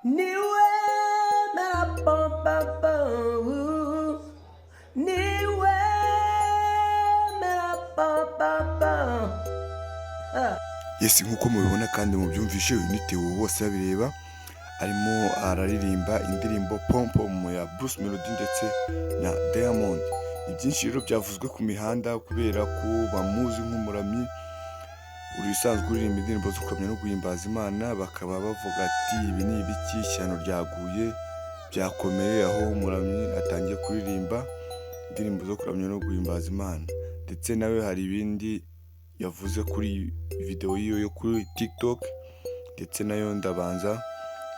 Niwemera pom pom pom, niwemera pom pom pom. Ah. Yes, nk'uko mubibona kandi mubyumvishe, uyu ni Theo Bosebabireba, arimo araririmba indirimbo Pom Pom ya Bruce Melody ndetse na Diamond. Ni byinshi rero byavuzwe ku mihanda kubera ko bamuzi nk'umuramyi uri usanzwe uririmba indirimbo zo kuramya no guhimbaza Imana, bakaba bavuga ati: "Ibi ni ibiki? Ishyano ryaguye, byakomeye aho umuramyi atangiye kuririmba indirimbo zo kuramya no guhimbaza Imana." Ndetse nawe hari ibindi yavuze kuri videwo yiwe yo kuri TikTok, ndetse nayo ndabanza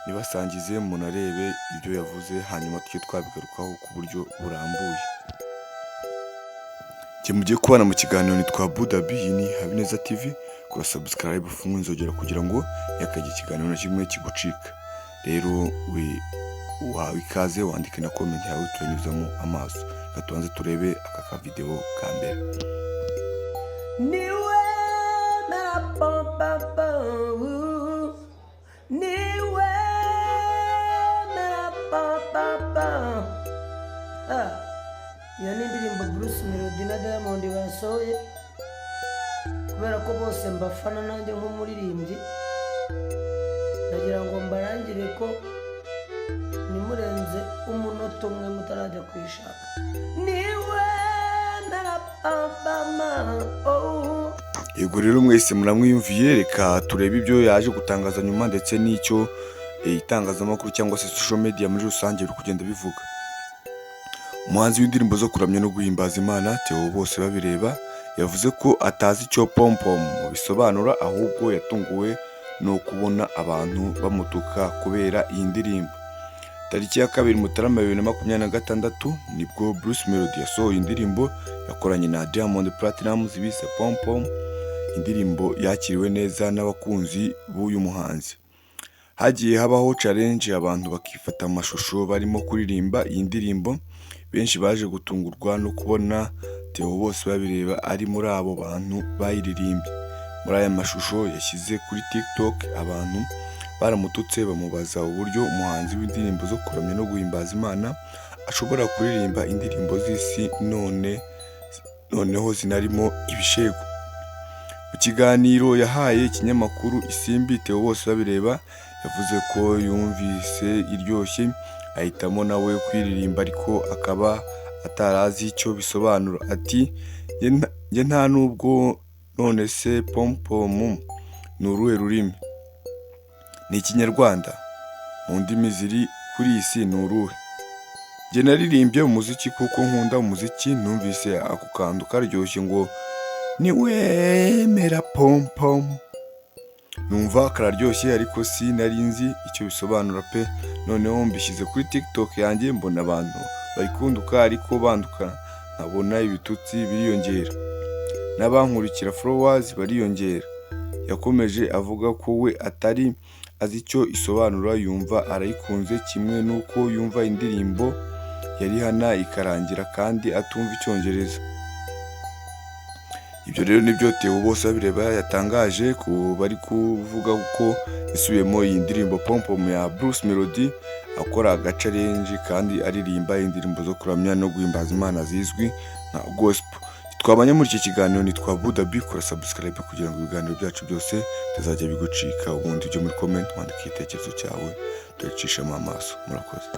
nibasangize munarebe ibyo yavuze, hanyuma tujye twabigarukaho ku buryo burambuye. Njye mugiye kubana mu kiganiro nitwa Budabi, iyi ni Habineza TV. Kora subscribe, ufunge inzogera kugira ngo ntihakagire ikiganiro na kimwe kigucika. Rero we uhawe ikaze, wandike na comment yawe turanyuzamo amaso. Reka tubanze turebe aka kavidewo ka mbere. Niwemera pom pom pom, niwemera pom pom pom. Ah. Iyo ni indirimbo Bruce Melody na Diamond basohoye. Kubera ko bose mbafana, nanjye nk'umuririmbyi ndagira ngo mbarangire ko nimurenze umunota umwe mutarajya kuyishaka. Niwemera pom pom, oh. Yego rero, mwese muramwiyumviye. Reka turebe ibyo yaje gutangaza nyuma ndetse n'icyo itangazamakuru cyangwa se social media muri rusange biri kugenda bivuga. Umuhanzi w'indirimbo zo kuramya no guhimbaza Imana, Theo Bosebabireba, yavuze ko atazi icyo pom pom bisobanura, ahubwo yatunguwe no kubona abantu bamutuka kubera iyi ndirimbo. Tariki ya 2 Mutarama 2026 nibwo Bruce Melody yasohoye indirimbo yakoranye na Diamond Platnumz bise Pom Pom, indirimbo yakiriwe neza n'abakunzi b'uyu muhanzi. Hagiye habaho challenge, abantu bakifata amashusho barimo kuririmba iyi ndirimbo. Benshi baje gutungurwa no kubona Theo Bosebabireba ari muri abo bantu bayiririmbye. Muri aya mashusho yashyize kuri TikTok, abantu baramututse, bamubaza uburyo umuhanzi w'indirimbo zo kuramya no guhimbaza Imana ashobora kuririmba indirimbo z'isi, none noneho zinarimo ibishego. Mu kiganiro yahaye ikinyamakuru Isimbi, Theo Bosebabireba yavuze ko yumvise iryoshye ahitamo nawe kuyiririmba, ariko akaba atarazi icyo bisobanura. Ati: "Njye nta nubwo, none se pom pom ni uruhe rurimi? Ni Ikinyarwanda? Mu ndimi ziri kuri iyi si ni uruhe? Njye naririmbye umuziki kuko nkunda umuziki, numvise ako kantu karyoshye ngo niwemera pom pom, numva kararyoshye, ariko sinari nzi icyo bisobanura pe. Noneho mbishyize kuri TikTok yanjye, mbona abantu bari kuntuka, ariko bantuka nkabona ibitutsi biriyongera, n'abankurikira, followers, bariyongera." Yakomeje avuga ko we atari azi icyo isobanura, yumva arayikunze, kimwe n'uko yumva indirimbo ya Rihanna ikarangira kandi atumva Icyongereza. Ibyo rero nibyo Theo Bosebabireba yatangaje ku bari kuvuga ko yasubiyemo iyi ndirimbo Pom Pom ya Bruce Melody, akora agachallenge kandi aririmba indirimbo zo kuramya no guhimbaza Imana zizwi nka gospel. Twabanye muri iki kiganiro nitwa Budabi. Kora subscribe kugira ngo ibiganiro byacu byose bitazajya bigucika, ubundi ujye muri comment wandika igitekerezo cyawe, turacishamo amaso. Murakoze.